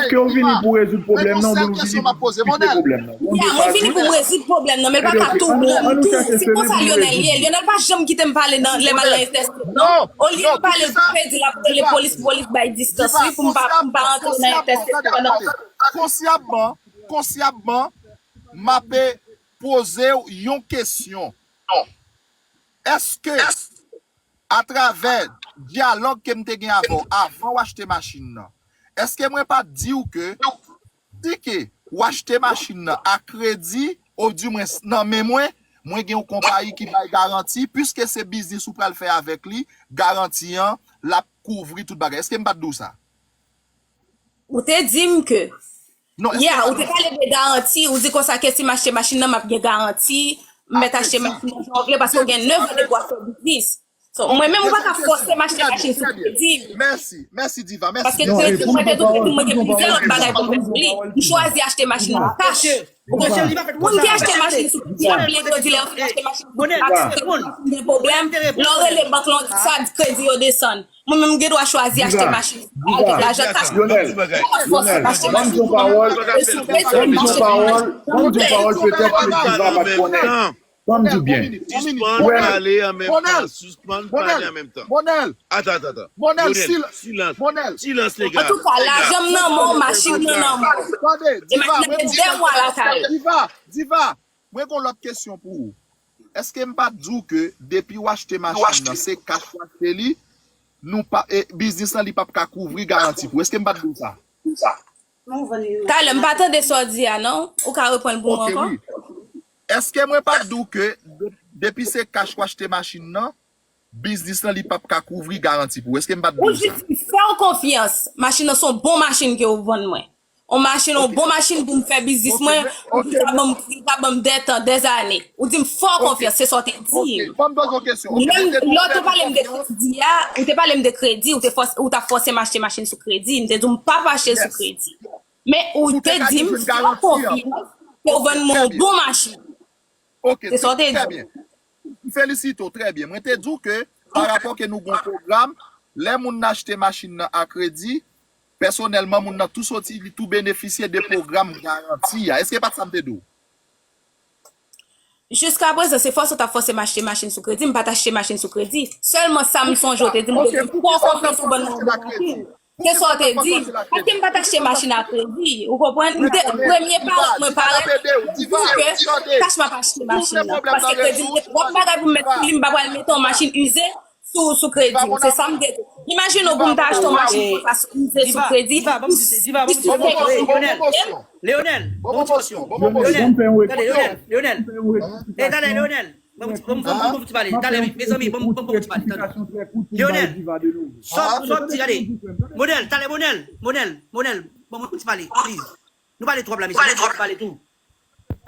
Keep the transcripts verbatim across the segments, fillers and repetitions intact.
Èske w vini pou rezoud pwoblèm nan oubyen w vini pou kite pwoblèm nan? Bon, de pa di. Ya, mwen vini pou m rezoud pwoblèm nan, men l pa ka tou bon tou. Se konsa Lionel ye. Lionel pa janm kite m pale nan lè m al nan entèstet non. Olye l pale pou pedi, l ap rele polis pou polis bay distans wi, pou m pa pou m pa rantre nan entèstet pandan. Konsyamman, konsyamman, m ape poze w yon kesyon. Èske atravè dyalòg ke m te gen avè w avan w achte machin nan, èske mwen pa t di w ke si ke w achte machin nan a kredi, odimwens nan men mwen, mwen gen yon konpayi ki bay garanti, piske se biznis ou pral fè avèk li, garanti an, l ap kouvri tout bagay? Èske m pa t di w sa? Ou te di m ke. Non, èske m pa t di w sa? Yeah, ou te pale de garanti, ou di konsa ke si m achte machin nan, m ap gen garanti, m mèt achte machin nan jan w vle, paske w gen nèf an depi w ap fè biznis. So, mwen menm, ou pa ka fòse m achte machin sou kredi. Mèsi, mèsi Diva, mèsi. Paske kredi, mwen te di w, mwen gen plizyè lòt bagay pou m fè sou li. M chwazi achte machin nan cash. Ou konprann? Moun ki achte machin sou kredi, anpil yo di lè yo fin achte machin sou kredi, machin gen pwoblèm. Lè w rele bank lan, sa kredi yo desann. Mwen menm, m gen dwa chwazi achte machin avèk lajan cash. Lionel, Lionel, ban m di yon pawòl, ban m di yon pawòl, ban m di yon pawòl, petèt ke Diva pa t konnen. Ban m di w byen. Sispann pale an menm tan. Sispann pale an menm tan. Bonèl. Atan, atan, atan. Bonèl, silans. Bonèl. Silans, lega. Antouka, lajan m nan men w, machin nan nan men w. Tande, Diva, mwen gen de mwa lakay. Diva, Diva, mwen gen yon lòt kesyon pou ou. Èske m pa t di w ke depi w achte machin nan, se cash w achte li, nou pa, e, biznis lan li p ap ka kouvri garanti pou ou? Èske m pa t di w sa? Talè, m pa tande sa w di a, non? Ou ka reprann l pou mwen ankò? Ok, wi. Èske mwen pa t di w ke de-, depi se cash w achte machin nan, biznis lan li p ap ka kouvri garanti pou ou? Èske m pa t di w sa? Ou jis fè w konfyans. Machin nan se yon bon machin ke ou vann mwen. Yon machin, yon bon machin pou m fè biznis mwen, li ka ban m, li ka ban m dè tan, dèzane. Ou di m fè w konfyans, se sa w te di m. Lè m, lè w te pale m de kredi a, ou te pale m de kredi, ou te fòs-, ou t ap fòse m achte machin sou kredi, m te di w m p ap achte l sou kredi. Men ou te di m fè w konfyans ke w vann mwen yon bon machin. Se sa w te di m. M felisite w, trè byen. Mwen te di w ke pa rapò ke nou gen yon pwogram, lè moun nan achte machin nan a kredi, pèsonèlman, moun nan tou soti, li tou benefisye de pwogram garanti a. Èske pa t sa m te di w? Jiskaprezan, se fòse w t ap fòse m achte machin sou kredi, m pa t achte machin sou kredi. Sèlman sa m sonje, w te di m, w te di m fè w konfyans ou vann mwen yon bon machin. Se sa w te di. Paske m pa t achte machin a kredi. Ou konprann? M te, premye pawòl mwen parèt, m di ke cash m ap achte machin nan. Paske kredi m gen twòp bagay pou m met sou li, m pa pral mete yon machin ize sou, sou kredi m. Se sa m te di. Imajine w pou m ta achte yon machin konsa sou, ize sou kredi. Diva, ban m di, Diva, ban m di, Lionel, Lionel, ban m di, Lionel, tande, Lionel, Lionel. Ey, tande, Lionel. Ban m ti, ban m, ban m, ban m ti pale. Talè, mezanmi, ban m, ban m, ban m ti pale, tande. Lionel, sa w, sa w di, gade. Bonèl, talè, Bonèl, Bonèl, Bonèl, ban m ti pale, please. Nou pale twòp la, mesye, ban m ti pale tou.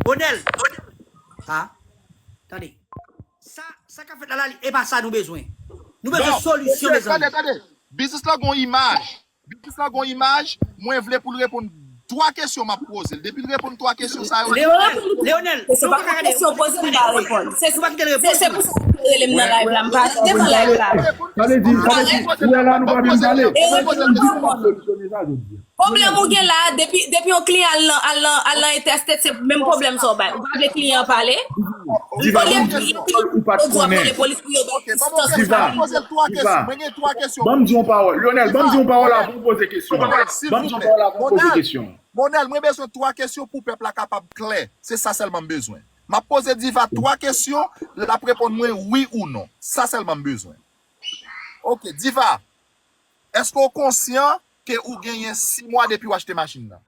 Bonèl. Ha? Tande. Sa, sa k ap fèt la, la, e pa sa nou bezwen. Nou bezwen solisyon, mezanmi. Tande, tande. Biznis la gon imaj. Biznis la gon imaj, mwen vle pou l reponn twa kesyon m ap poze l. Depi l reponn twa kesyon sa yo, Leonel, Leonel, se pa kesyon poze m pa reponn. Se, se pou sa w te rele m nan live la, m pa te nan live la. Sa vle di, sa vle di, ou wè la nou pa vin pale. Pwoblèm ou gen la, depi, depi yon kliyan al nan, al nan, al nan entèstet, se menm pwoblèm sa w bay. Ou pa vle kliyan an pale. Diva, ban m di yon pawòl ou pa t konnen. Diva, Diva, ban m di yon pawòl. Lionel, ban m di yon pawòl avan w poze kesyon an. Ban m di yon pawòl avan w poze kesyon an. Bonèl, mwen bezwen twa kesyon pou pèp la kapab klè. Se sa sèlman m bezwen. M ap poze Diva twa kesyon, l ap reponn mwen wi ou non. Sa sèlman m bezwen. Ok, Diva, èske w konsyan ke ou genyen sis mwa depi w achte machin nan?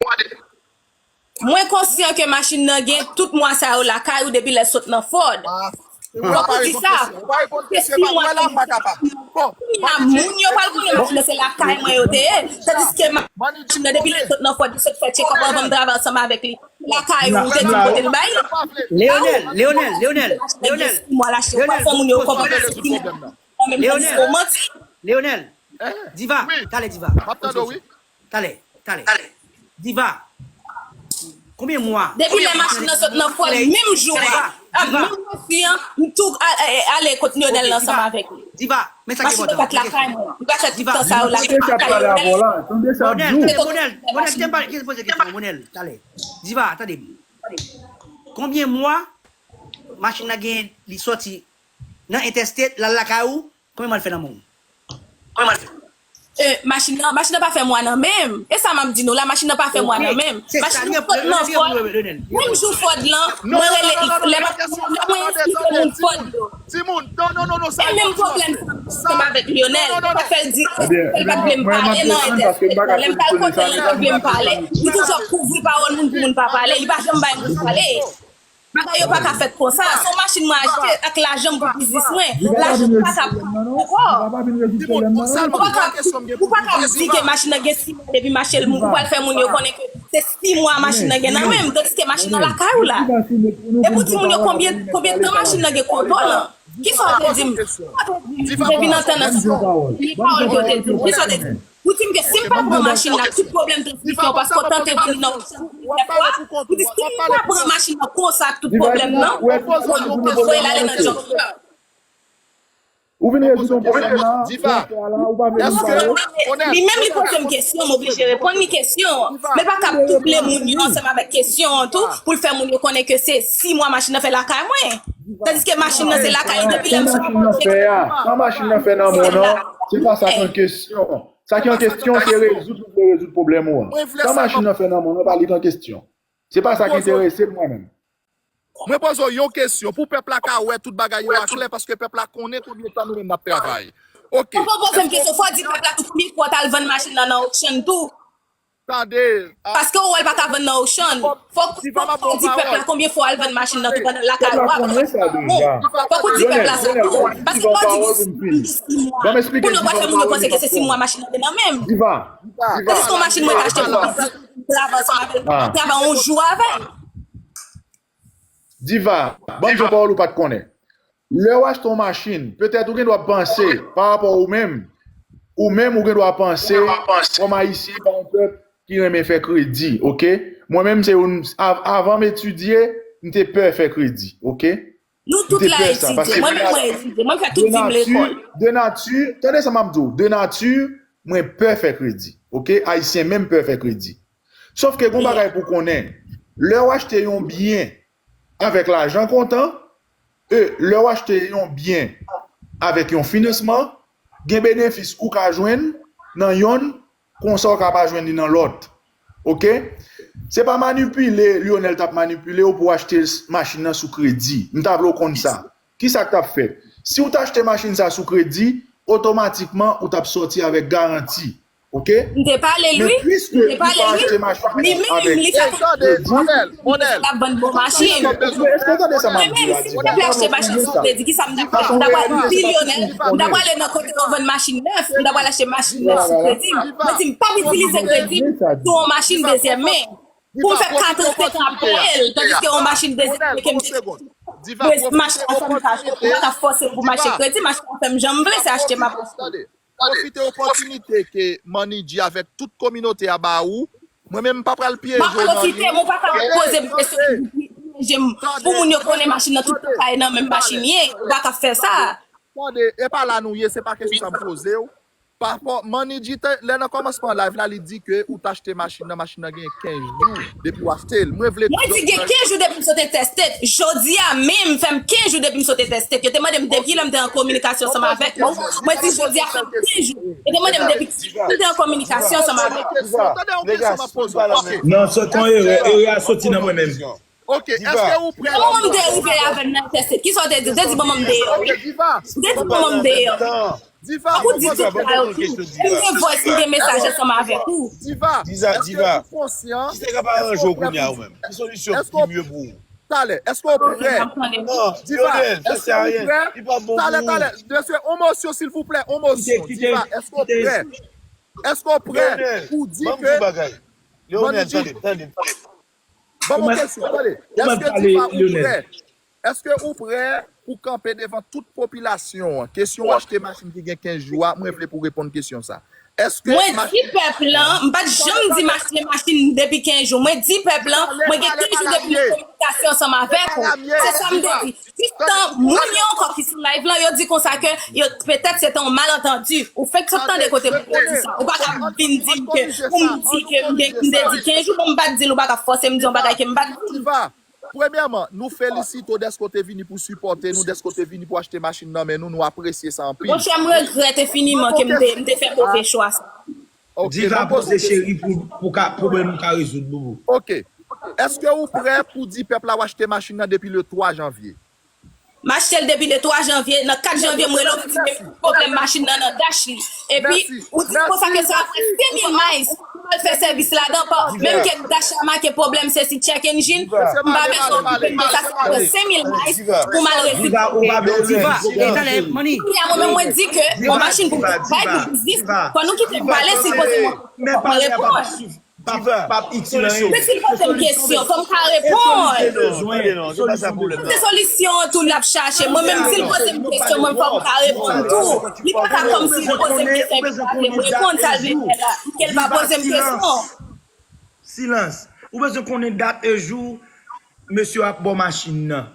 Mwen konsyan ke machin nan gen tout mwa sa yo lakay ou depi lè l sot nan Ford. Fòk ou di sa. Ou pa reponn kesyon, ou pa reponn kesyon, ou pa reponn kesyon, ou pa kapab. Bon, kounye a, moun yo pral konnen machin nan se lakay mwen yo te ye. Tandiske machin nan depi lè l sot nan Ford, li sot fè tchekòp anvan m travay ansanm avèk li. Lakay ou, ou te di m kote l bay. Leonel, Leonel, Leonel, Leonel. Mwen lache, ou pa fè moun yo konprann se ki nan menm tandiske ou manti. Leonel, Diva, talè Diva. M ap tande w, wi. Talè, talè. Diva. Konbyen mwa? Depi lè machin nan sot nan Ford, menm jou a. Ah, menm refi an, m tou al- al- ale kot Lyonel ansanm avèk li. Diva, men sa ki enpòtan. Machin nan pa t lakay mwen. M pa fè tout tan sa yo lakay Lyonel. Bonèl, tande, Bonèl, Bonèl, kite m pale, kite m poze kesyon, Bonèl, talè. Diva, tande m. Konbyen mwa machin nan gen, li sòti nan entèstet, l al lakay ou, konbyen mwa l fè nan men w? Konbyen mwa l fè? Machin nan, machin nan pa fè mwa nan men m. E sa m ap di nou la, machin nan pa fè mwa nan men m. Machin nan sot nan Fòd. Menm jou Fòd lan, mwen rele lè mwen esplike moun Fòd yo. Timoun, non, non, non, non, sa e menm pwoblèm sa avèk Lyonel. Sa fè l di, fè l pa t vle m pale nan entèstet. Lè m t al kote l, li pa t vle m pale. Li toujou ap kouvri pawòl moun pou moun pa pale. Li pa janm bay moun pale. Bagay yo pa ka fèt konsa. Se yon machin mwen achte ak lajan m pou biznis mwen. Lajan m pa ka pran ankò. Ou pa ka di ke machin nan gen sis mwa depi m achte l, ou pral fè moun yo konnen ke se sis mwa machin nan gen nan men m, tandiske machin nan lakay ou la. E pou timoun yo konbyen, konbyen tan machin nan gen kontwòl an? Kisa w te di m? Depi nan tan nan, se pawòl ke w te di m. Kisa w te di m? Ou di m ke si m pa pran machin nan, tout pwoblèm transmisyon, paske w tante vin nan ou di si m pa pran machin nan konsa ak tout pwoblèm nan, ou voye l ale nan junkyard. Ou vin rezoud yon pwoblèm la, Diva. Ou pa vle vin pale. Li menm li poze m kesyon, m oblije reponn li kesyon an. Men pa ka touble moun yo ansanm avèk kesyon an tou, pou l fè moun yo konnen ke se sis mwa machin nan fè lakay mwen. Tandiske machin nan se lakay li depi lè m sot. Sa machin nan fè nan men w nan, se pa sa k an kesyon. Sa ki an kesyon, se rezoud ou vle rezoud pwoblèm ou an. Sa machin nan fè nan men w nan, pa li k an kesyon. Se pa sa k enterese m mwen menm. Mwen poze w yon kesyon pou pèp la ka wè tout bagay yo aklè, paske pèp la konnen konbyen tan nou menm n ap travay. Oke. Fòk ou poze m kesyon, fò w di pèp la tou konbyen fwa w t al vann machin nan nan auction tou. Tande. Paske ou wè l pa ka vann nan auction. Fòk ou di pèp la konbyen fwa w al vann machin nan tou pandan lakay ou a. Fòk ou di pèp la sa tou. Paske lè w di m sis mwa, kounye w pral fè moun yo panse ke se sis mwa machin nan te nan men m. Tandiske yon machin mwen te achte pou biznis, m travay ansanm avè l, m travay yon jou avè l. Diva, ban m di w yon pawòl ou pa t konnen. Lè w achte yon machin, petèt ou gen dwa panse, pa rapò ou menm, ou menm ou gen dwa panse, kòm Ayisyen, pa yon pèp ki renmen fè kredi, oke? Mwen menm, se youn, av- avan m etidye, m te pè fè kredi, oke? Nou tout la etidye, mwen menm mwen etidye, mwen fè tout vi m lekòl. De nati, tande sa m ap di w, de nati, mwen pè fè kredi, oke? Ayisyen menm pè fè kredi. Sòf ke gen yon bagay pou w konnen, lè w achte yon byen avèk lajan kontan, e lè w achte yon byen avèk yon finansman, gen benefis ou ka jwenn nan yonn, konsa w ka pa jwenn li nan lòt. Oke? Se pa manipile Lyonel t ap manipile w pou w achte machin nan sou kredi. M ta vle w konn sa. Kisa k t ap fèt? Si w t achte machin sa sou kredi, otomatikman ou t ap sòti avèk garanti. Oke? M te pale l wi. M te pale l wi. Li menm li fè konn l ap vann bon machin. Èske w tande sa m ap di w la, Diva? Mwen menm si m te vle achte machin sou kredi, kisa m t ap fè? M t ap pral bilionè. M t ap prale nan kote yo vann machin nèf. M t ap pral achte machin nèf sou kredi. Mwen di m p ap itilize kredi m pou yon machin dezyèm men. Pou m fè kat an senk an ap peye l, tandiske yon machin dezyèm men ke m te dwe mache ansanm sa, m pa ka fòse m pou m achte kredi, m achte ansanm jan m vle, se achte m ap achte. Pwofite opòtinite ke Manidji avèk tout kominote a ba ou. Mwen menm m pa pral pyeje w nan anyen. M ap pwofite, men w pa ka poze m kesyon pou pyeje m, pou moun yo konnen machin nan tout tan pa e nan menm machin ye, ou pa ka fè sa. Tande, e pa la nou ye, se pa kesyon sa m poze w. Pafò, Manidji, lè nan kòmansman live la, li di ke ou t achte machin nan, machin nan gen kenz jou depi w achte l. Mwen vle. Mwen di gen kenz jou depi m sot entèstet. Jodi a menm, fè m kenz jou depi m sot entèstet. Yo te mande m depi lè m te an kominikasyon ansanm avèk ou. Mwen di jodi a fè m kenz jou. Yo te mande m depi kilè m te an kominikasyon ansanm avèk ou. Tande yon kesyon m ap poze w. Non, sòt yon erè. Erè a soti nan mwen menm. Ok, èske ou prè? Kòman m te rive avè l nan entèstet? Kisa w te di? Ou te di manman m deyò wi. Ou te di manman m deyò wi. Fòk ou di tout sa yo tou. M gen voice, m gen mesaj ansanm avèk ou. Diva, èske ou konsyan? Kisa k ap aranje w kounye a ou menm? Ki solisyon ki mye pou ou? Talè, èske ou prè? Diva, èske ou prè? Talè, talè, mesye, on mosyon silvouplè, on mosyon. Diva, èske ou prè? Èske ou prè pou di ke Manidji. Ban m yon kesyon, tande. Èske Diva ou prè? Èske ou prè pou kanpe devan tout popilasyon an? Kesyon achte machin ki gen kenz jou a, mwen vle pou w reponn kesyon sa. Mwen di pèp lan, m pa t janm di m achte machin depi kenz jou. Mwen di pèp lan, mwen gen kenz jou depi mwen kominikasyon ansanm avèk ou. Se sa m te di. Jistan, moun yo ankò ki sou live lan, yo di konsa ke yo, petèt se te yon malantandi. Ou fenk sot tande kote moun yo di sa. Ou pa ka vin di m ke, pou m di ke m te, m te di kenz jou, bon, m pa t di l, ou pa ka fòse m di yon bagay ke m pa t di. Premyèman, nou felisite w dèske w te vini pou sipòte nou, dèske w te vini pou achte machin nan men nou, nou apresye sa anpil. Monchè, m regrèt enfiniman ke m te, m te fè move chwa sa. Diva poze cheri pou, pou ka, pwoblèm nou ka rezoud, boubou. Ok. Èske ou prè pou di pèp la w achte machin nan depi le twa janvye? M achte l depi le twa janvye, nan kat janvye m rele w, m di men pwoblèm machin nan nan dach li. Epi, ou di konsa ke se apre senk mil miles pou m al fè sèvis ladan, pa, menm ke dach la make pwoblèm se si check engine, m pa bezwen okipe m de sa, se apre senk mil miles pou m al rezoud. Diva, ou pa bezwen. Diva, e talè, money. Kounye a mwen menm mwen di ke yon machin pou bay pou biznis, fò nou kite m pale, si l poze mwen kesyon, fò m reponn. P ap itil anyen. Men si l poze m kesyon, fò m ka reponn. Se solisyon an tou l ap chache. Mwen menm si l poze m kesyon, mwen fò m ka reponn tou. Li pa ka kòmsi li poze m kesyon epi m pa vle reponn sa l vle fè la. Ke l pa poze m kesyon. Silans. Ou bezwen konnen dat e jou mesye yo ap ba w machin nan.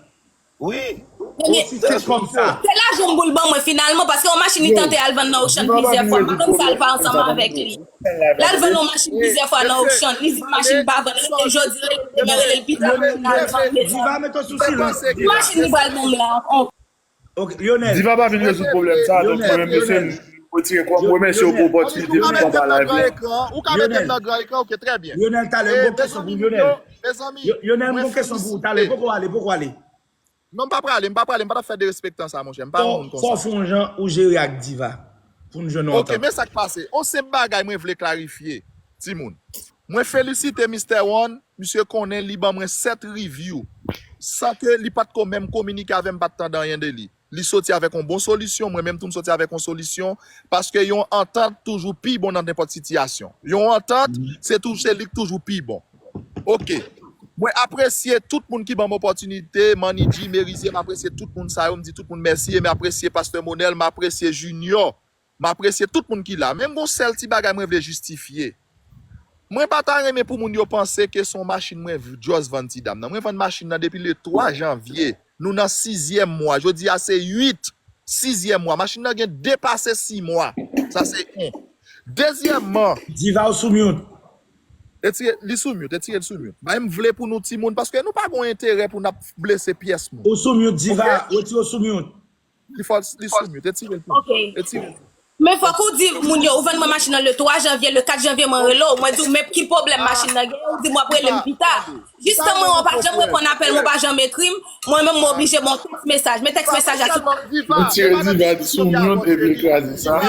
Wi. Se lajan m pou l ban mwen finalman, paske yon machin li tante al vann nan Auchan plizyè fwa, m pa konn sa l fè ansanm avèk li. L al vann yon machin plizyè fwa nan Auchan, li di machin pa vann, rele l jodi, rele l demen, rele l pita, rele l al vann. Machin li pral ban m la ankò. Diva pa vin rezoud pwoblèm sa, donk mwen menm mesye m retire kò m, m remèsye w pou opòtinite pou m pale avè w. Ou ka mete m nan gran ekran, ok, trè byen. Lyonel, talè, m gen yon kesyon pou Lyonel. Lyonel, m gen yon kesyon pou ou, talè, poko ale, poko ale. Non, m pa prale, m pa prale, m pa t ap fè derespektan sa, monchè. M pa yon moun konsa. Fò w fè yon jan ou jere ak Diva. Pou n jwenn yon antant. Ok, men sa k pase. On senp bagay mwen vle klarifye, timoun. Mwen felisite Mistè One, misye konnen li ban mwen sèt review. San ke li pa t ko menm kominike avè m, m pa t tande anyen de li. Li soti avèk yon bon solisyon, mwen menm tou m soti avèk yon solisyon, paske yon antant toujou pi bon nan nenpòt sitiyasyon. Yon antant, se tou, se li k toujou pi bon. Ok. Mwen apresye tout moun ki ban m opòtinite, Manny G, Merizier, m apresye tout moun sa yo, m di tout moun mèsi, e m apresye Pastè Monèl, m apresye Junior, m apresye tout moun ki la. Men m gon sèl ti bagay mwen vle jistifye. Mwen pa ta renmen pou moun yo panse ke se yon machin mwen v- just vann ti dam nan. Mwen vann machin nan depi le twa janvye. Nou nan sizyèm mwa. Jodi a se uit. Sizyèm mwa. Machin nan gen depase sis mwa. Sa se en. Dezyèmman. Diva ou sou mute. Retire, li sou mute, retire l sou mute. Bay m vle pou nou timoun, paske nou pa gon enterè pou n ap blese pyès moun. Ou sou mute, Diva, retire w sou mute. Li fò, li sou mute, retire l pou nou. Retire l pou nou. Men fòk ou di moun yo, ou vann mwen machin nan le twa janvye, le kat janvye mwen rele w, mwen di w men ki pwoblèm machin nan genyen, ou di m w ap rele m pita. Jistan mwen, ou pa janm reponn apèl mwen, ou pa janm ekri m, mwen menm mwen oblije ba w tèks mesaj, men tèks mesaj la sou. Li tire Diva sou mute epi l kraze sa.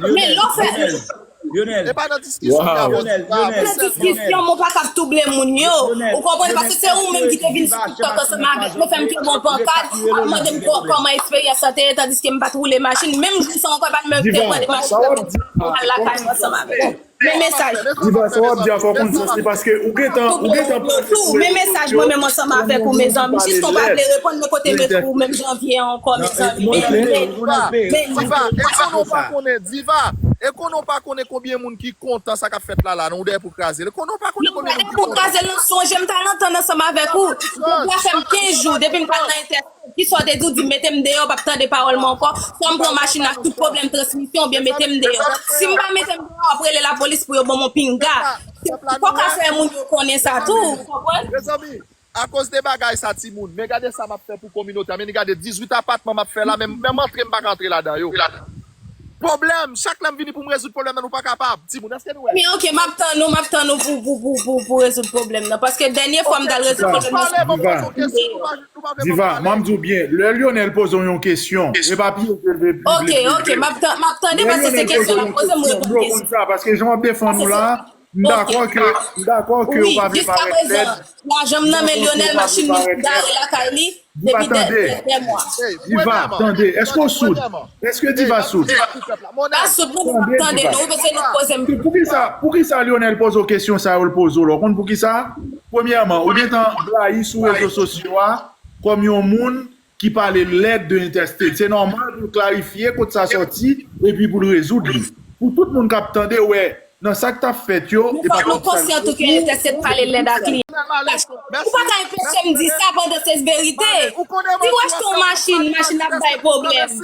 Men lè w fè. Lyonel. E pa nan diskisyon n ap fè. Lyonel, Lyonel. Nan diskisyon, mwen pa kab touble moun yo. Ou konprann? Paske se ou menm ki te vin sou TikTok ansanm avèk mwen, fè m kenbe yon pankad, ap mande m kò- kòman eksperyans lan te ye, tandiske m pa t woule machin. Menm jou sa ankò, e pa t mwen ki te mande machin nan pou m al lakay mwen ansanm avèk ou. Men mesaj. Diva, sa w ap di a fò w konn sans li, paske ou gentan, ou gentan pale sou rezo sosyo, ou di m pale lèd. Men mesaj mwen menm ansanm avèk ou, mezanmi. Jis kon pa vle reponn, men kote m ekri w menm janvye ankò, mezanmi. Men, men, men. Diva, e konnen w pa konnen, Diva, e konnen w pa konnen konbyen moun ki kontan sa k ap fèt la la, non, ou dèyè pou kraze l. E konnen w pa konnen konbyen moun ki kontan. Yo pa dèyè pou kraze l, non, sonje m t al antann ansanm avèk ou. Depi w fè m kenz jou, depi m pral nan entèvyou, kisa w te di, w di m mete m deyò, w p ap tande pawòl mwen ankò. Swa m pran machin nan ak tout pwoblèm transmisyon, oubyen mete m deyò. Si m pa mete m deyò, w ap rele lapolis pou yo ban m yon pinga. Se pou w ka fè moun yo konnen sa tou, ou konprann? Akoz de bagay sa timoun, men gade sa m ap fè pou kominote a, men gade dizuit apatman m ap fè la, men menm antre m pa ka antre ladan yo. Pwoblèm, chak lè m vini pou m rezoud pwoblèm nan nou pa kapab. Timoun, èske nou wè? Men ok, m ap tann ou, m ap tann ou pou, pou, pou, pou, pou rezoud pwoblèm nan, paske dènye fwa m t al rezoud pwoblèm nan, se pou m rezoud pwoblèm nan. Diva, m ap di w byen, lè Lyonel poze w yon kesyon, e pa pyeje l vle pyeje. Ok, ok, m ap tande paske se kesyon l ap poze m, m reponn kesyon. Paske jan w ap defann ou la, M dakò ke, m dakò ke ou pa vle parèt lèd. Lajan m nan men Lyonel, machin li gare lakay li depi dè, dè, dè mwa. Diva, tande, èske w soud? Èske Diva soud? Pa soud, non, m ap tande nou, paske nou poze m. Poukisa, poukisa Lyonel poze w kesyon sa yo l poze w la? Ou konn poukisa? Premyèman, ou gentan blayi sou rezo sosyo a kòm yon moun ki pale lèd de Interstate. Se nòmal pou l klarifye kot sa sòti epi pou l rezoud li. pou tout moun k ap tande wè nan sa k t ap fèt yo, e pa kòm sa l te ye. Nou konsyan tou ke Intercept pale lèd ak li. Ou pa ka enpeche m di sa pandan se verite. Si w achte yon machin, machin ap bay pwoblèm.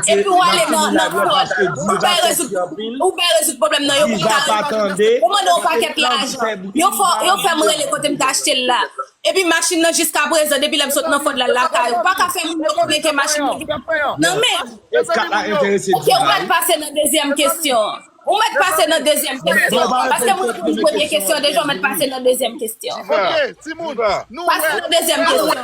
Epi w ale nan, nan fòd. Ou bay rezoud, ou bay rezoud pwoblèm nan, yo konn ka rezoud. Ou mande yon pakèt lajan. Yo fè, yo fè m rele kote m te achte l la. Epi machin nan jiskaprezan, depi lè m sot nan fòd la lakay, ou pa ka fè moun yo konnen ke machin nan gen nan men. Kat la enterese Diva. Ok, ou mèt pase nan dezyèm kesyon. Ou mèt pase nan dezyèm kesyon. Paske mwen reponn premye kesyon deja, ou mèt pase nan dezyèm kesyon. Ok, timoun, nou wè, pase nan dezyèm kesyon.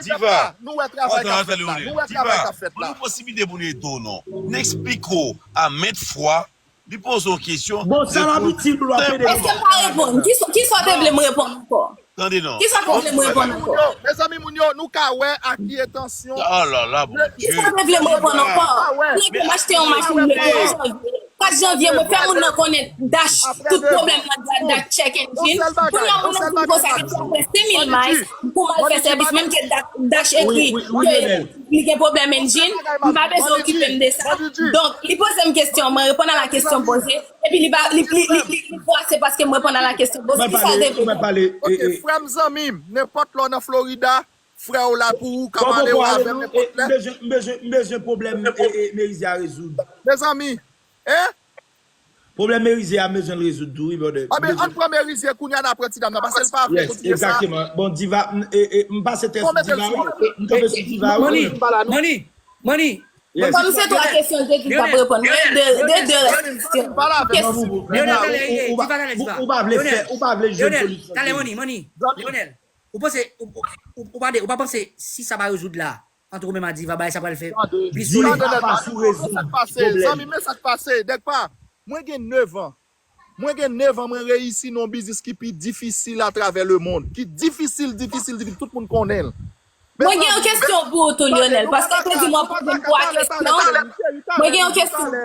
Diva, nou wè travay k ap fèt la. Nou wè travay k ap fèt la. Ban nou posiblite pou nou ede w non. Nou eksplike w a mèt fwa. Li poze w kesyon. Bon, sa l ap itil pou l w ap ede l. Èske m pa reponn? Kisa, kisa w te vle m reponn ankò? Tande non. Kisa w te vle m reponn ankò? Mezanmi, moun yo, nou ka wè a ki entansyon. Oh là là, Bondye. Kisa w te vle m reponn ankò? Nèg m achte yon machin le kat janvye. Kat janvye, mwen fè moun nan konnen Dash, tout pwoblèm nan dat, dat check engine. Kounye a moun nan di m konsa ke se apre senk mil miles pou m al fè sèvis, menm ke dat, Dash ekri ke li gen pwoblèm engine, m pa bezwen okipe m de sa. Donk, li poze m kesyon, mwen reponn a la kesyon poze, epi li ba, li, li, li, li, li fwase paske m reponn a la kesyon poze. Kisa l te vle? Ok, frè m, zanmi m, nenpòt lè w nan Florida, frè w la pou ou, ka pale w avè m nenpòt lè. M bezwen, m bezwen, m bezwen pwoblèm, e, e, Merize a rezoud. Mezanmi, en? Pwoblèm Merize a m bezwen l rezoud tou, wi, brother. Anben, ann pran Merize kounye a, n a pran ti dam nan, paske l pa vle kontinye sa. Yes, exactement. Bon, Diva, m, e, e, m pase tèt sou Diva, wi. M tonbe sou Diva, wi. Money, Money, Money. Kòm se twa kesyon Jezi t ap reponn, mwen de, de, de rès kesyon. Lionel, talè, Diva, talè, Diva. Ou pa vle fè, ou pa vle jwenn solisyon. Talè, Money, Money. Lionel, ou panse, ou, ou, ou pa de, ou pa panse si sa pa rezoud la, ant ou menm a Diva, bagay sa pral fè plis dole. Diva pa sou rezoud pwoblèm. Zanmi, men sa k pase, nèg pa. Mwen gen nèf an. Mwen gen nèf an, mwen reyisi nan yon biznis ki pi difisil atravè lemonn. Ki difisil, difisil, difisil, tout moun konnen l. Mwen gen yon kesyon pou ou tou, Lionel, paske ou te di mwen poze m twa kesyon. Mwen gen yon kesyon.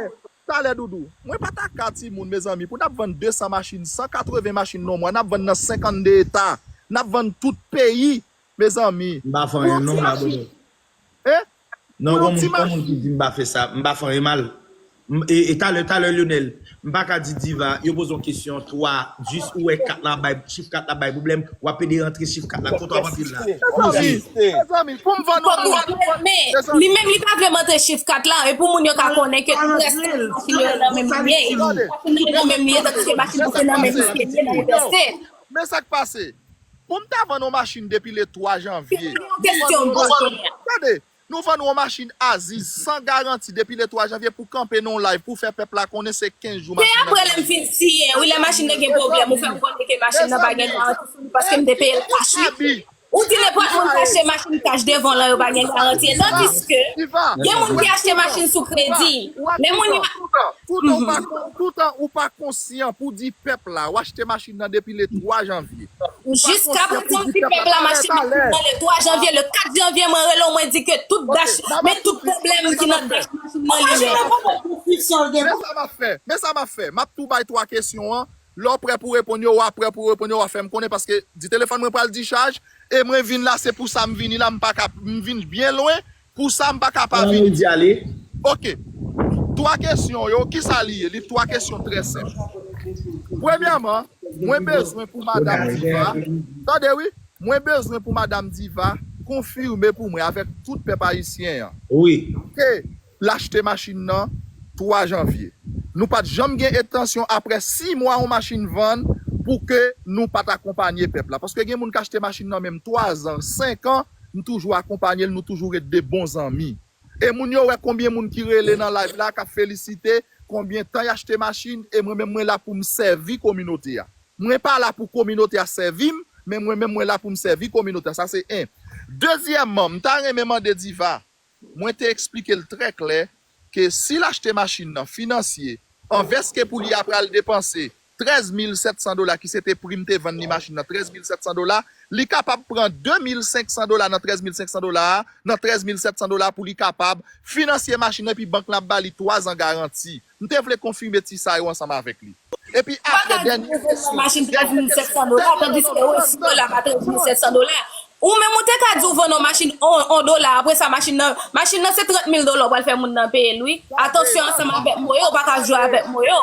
Talè, Doudou. Mwen pa ta ka timoun, mezanmi, pou n ap vann de san machin, san katreven machin nan yon mwa, n ap vann nan senkannde eta, n ap vann tout peyi, mezanmi. M pa fè anyen non, m pa done. Hein? Non, gon moun, gon moun ki di m pa fè sa, m pa fè anyen mal. M, e, e talè, talè, Lionel, m pa ka di Diva, yo poze yon kesyon, twa, jis ou wè kat la bay, chif kat la bay pwoblèm, w ap ede rantre chif kat la, kote w ap rantre l la. Mezanmi, mezanmi, pou m vann yon moun. Men, li menm, li pa vle montre chif kat la, e pou moun yo ka konnen ke prèske machin yo nan menm li ye. Machin yo nan menm li ye, tandiske machin nan se nan menm misye li ye nan Interstate. Men sa k pase. Pou m ta vann yon machin depi le twa janvye. Tande, nou vann yon machin Aziz san garanti depi le twa janvye pou kanpe nan yon live pou fè pèp la konnen se kenz jou machin nan. Se apre lè m fin siyen, wi, lè machin nan gen pwoblèm, ou fè m konnen ke machin nan pa gen garanti sou li paske m te peye l kach, wi. Ou di nenpòt moun k achte machin kach devan w lan yo pa gen garanti. E tandiske, gen moun ki achte machin sou kredi. Men moun yo. Toutan ou pa kon-, toutan ou pa konsyan pou di pèp la, w achte machin nan depi le twa janvye. Ou pa konsyan pou di pèp la, talè, talè. Jiskaprezan, si pèp la m achte machin nan le twa janvye, le kat janvye, mwen rele w, mwen di ke tout Dash, men tout pwoblèm ki nan Dash machin nan li menm. Men sa m ap fè, men sa m ap fè. M ap tou bay twa kesyon an. Lè w prè pou reponn yo, w a prè pou reponn yo, w a fè m konnen, paske di telefòn mwen pral dichaj, e mwen vin la, se pou sa m vini la, m pa ka, m vin byen lwen, pou sa m pa ka pa vini. Ok. Twa kesyon yo, kisa li ye? Li twa kesyon trè senp. Premyèman, mwen bezwen pou Madanm Diva, tande wi, mwen bezwen pou Madanm Diva konfime pou mwen avèk tout pèp ayisyen an. Wi. Ke l achte machin nan twa janvye. Nou pa t janm gen entansyon apre sis mwa yon machin vann pou ke nou pa t akonpanye pèp la. Paske gen moun k achte machin nan menm twa zan, senk an, m toujou akonpanye l, nou toujou ret de bon zanmi. E moun yo wè konbyen moun ki rele nan live la k ap felisite, konbyen tan y achte machin, e mwen menm mwen la pou m sèvi kominote a. Mwen pa la pou kominote a sèvi m, men mwen menm mwen la pou m sèvi kominote a. Sa se en. Dezyèmman, m ta renmen mande Diva, mwen te eksplike l trè klè ke si l achte machin nan finansye, anvèske pou li apre al depanse trèz mil sèt san dola ki se te pri m te vann li machin nan, trèz mil sèt san dola, li kapab pran de mil senk san dola nan trèz mil senk san dola a, nan trèz mil sèt san dola pou li kapab finansye machin nan epi bank lan ap ba li twa zan garanti. M te vle konfime ti sa yo ansanm avèk li. Epi apre, dènye kesyon. Machin trèz mil senk san dola, tandiske resi yo la pa trèz mil senk san dola. Ou menm ou te ka di w vann yon machin on, on dola, apre sa machin nan, machin nan se trant mil dola w pral fè moun nan peye l wi. Atansyon ansanm avèk mo yo, ou pa ka jwe avèk mo yo.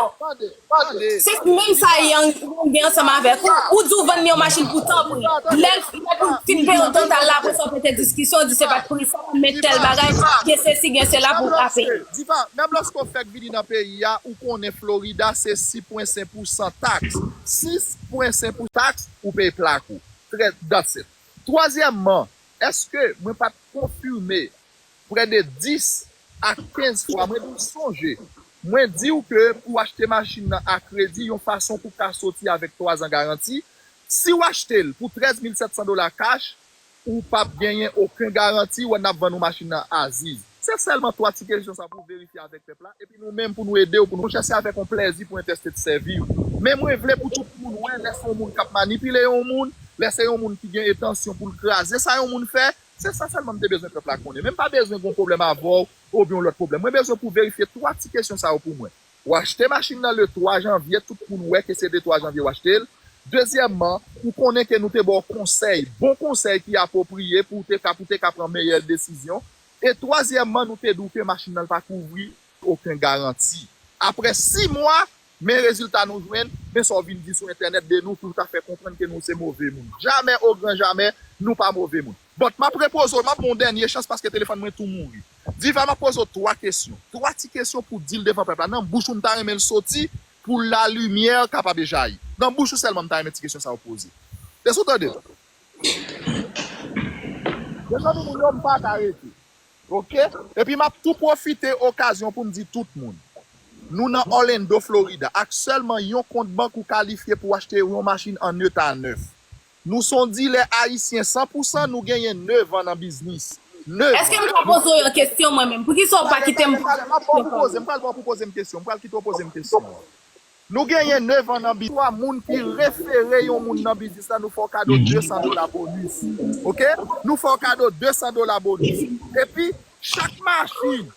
Se menm sa Yang gen ansanm avèk ou. Ou di w vann li yon machin pou tanpri. Lè l pou l fin peye w total la, apre sa w mete diskisyon, w di se pa t pri sa, men tèl bagay, gen sesi, gen sela pou w ka peye. Diva, menm lòske w fèk vini nan peyi a, ou konnen Florida se sis pwen senk pousan taks. Sis pwen senk pousan taks, ou peye plak ou. Trè, that's it. Twazyèmman, èske mwen pa t konfime prè de dis a kenz fwa, mwen di w sonje, mwen di w ke pou w achte machin nan a kredi, yon fason pou w ka soti avèk twa zan garanti, si w achte l pou trèz mil sèt san dola kach, ou p ap genyen okenn garanti, wè n ap vann ou machin nan a ziz. Se sèlman twa ti kesyon sa pou w verifye avèk pèp la, epi nou menm pou nou ede w, pou nou chèche avèk yon plèzi pou entèstet sèvi w. Men mwen vle pou tout moun wè, lè se yon moun k ap manipile yon moun, lè se yon moun ki gen entansyon pou l kraze sa yon moun fè, se sa sèlman m te bezwen pèp la konnen. Men m pa bezwen gen yon pwoblèm avè w oubyen yon lòt pwoblèm. Mwen bezwen pou w verifye twa ti kesyon sa yo pou mwen. Ou achte machin nan le twa janvye, tout moun wè ke se le twa janvye ou achte l. Dezyèmman, ou konnen ke nou te ba w konsèy, bon konsèy ki apwopriye pou w te ka, pou w te ka pran meyè desizyon. E twazyèmman, nou te di w ke machin nan pa kouvri okenn garanti. Apre sis mwa, men rezilta nou jwenn, men sa w vin di sou entènèt de nou ki w ta fè konprann ke nou se move moun. Jamè, o gran jamè, nou pa move moun. But m ap repoze w, m ap ba w yon dènye chans paske telefòn mwen tou mouri. Diva, m ap poze w twa kesyon. Twa ti kesyon pou w di l devan pèp la. Nan bouch ou, m ta renmen l soti pou lalimyè kapab ejayi. Nan bouch ou sèlman, m ta renmen ti kesyon sa yo poze. Èske w tande? Mezanmi, moun yo, m pa ka rete. Oke? Epi m ap tou pwofite okazyon pou m di tout moun. Nou nan Orlando, Florida. Ak sèlman yon kont bank ou kalifye pou w achte yon machin an eta nèf. Nou se yon dilè ayisyen san pou san, nou genyen nèf an nan biznis. Nèf an. Èske m ka poze w yon kesyon mwen menm? Poukisa w pa kite m poze w kesyon? M ap ba w pou poze, m pral ba w pou poze m kesyon. M pral kite w poze m kesyon an. Nou genyen nèf an nan biznis. Twa moun ki refere yon moun nan biznis la, nou fè w kado de san dola bonis. Oke? Nou fè w kado de san dola bonis. Epi, chak machin,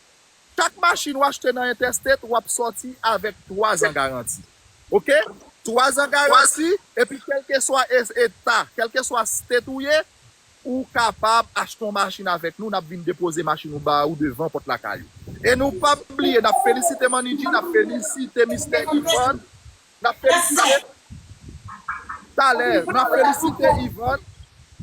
chak machin w achte nan Interstate, w ap sòti avèk twa zan garanti. Oke? Twa zan garanti, epi kèlkeswa es-, eta, kèlkeswa state ou ye, ou kapab achte yon machin avèk nou, n ap vin depoze machin ou ba ou devan pòt lakay ou. E nou p ap bliye, n ap felisite Manny G, n ap felisite Mistè Ivan, n ap felisite talè, n ap felisite Ivan,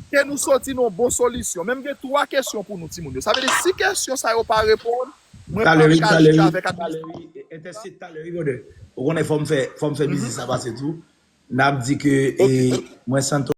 ke nou soti nan yon bon solisyon. Men m gen twa kesyon pou nou, timoun yo. Sa vle di, si kesyon sa yo pa reponn, mwen pa ka chita avèk administratè. Talè, wi, Interstate talè, wi, brother. Ou konnen fò m fè, fò m fè biznis la pase tou. N ap di ke, e, mwen Santo